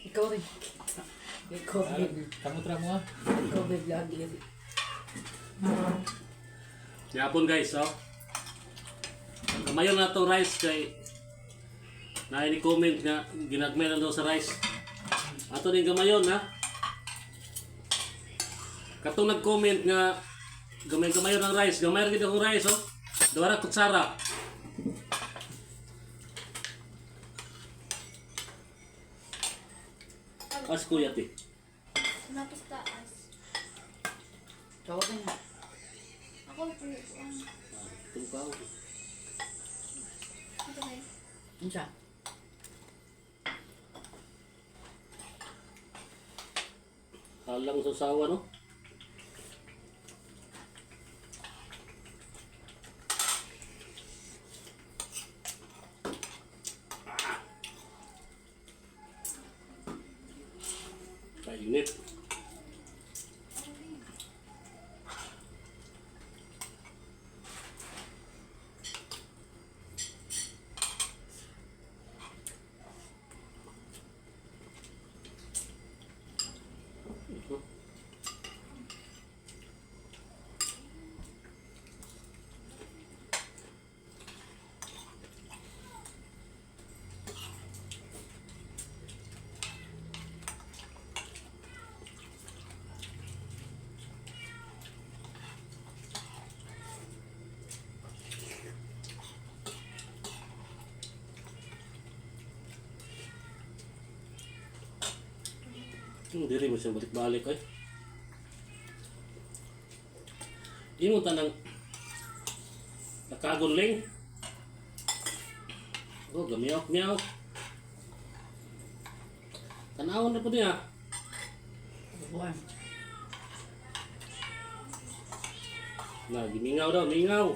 Ikaw rin. Ikaw rin. Kamutra mo ah. Ikaw rin lagi. Yapon guys, oh. Kamayon na itong rice kay na ni comment nga ginagmay lang daw sa rice. Ato ning gamayon ha. Katong nag-comment nga gamay-gamayon ang rice, gamay ra gid akong rice oh. Duha ra kutsara. As kuya ti. Napos taas. Tawagin na. Ako po. Tungkaw. Ito kayo. Unsa? Halang sa sawa no. Kainit. Dili mo siya balik-balik ay. Imo tanang nakagunling. Oh, gamiok miyaw. Tanawon na po niya. Buwan. Na, gimingaw daw, mingaw.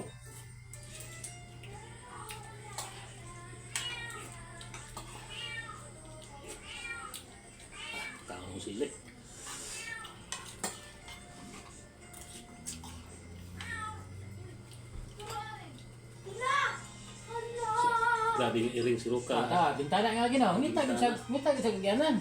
Ah, Kaon sili. Grabe yung iring si Ruka. Ah, bintana nga ginaw. Ngita gid sa ngita gid sa kagyanan.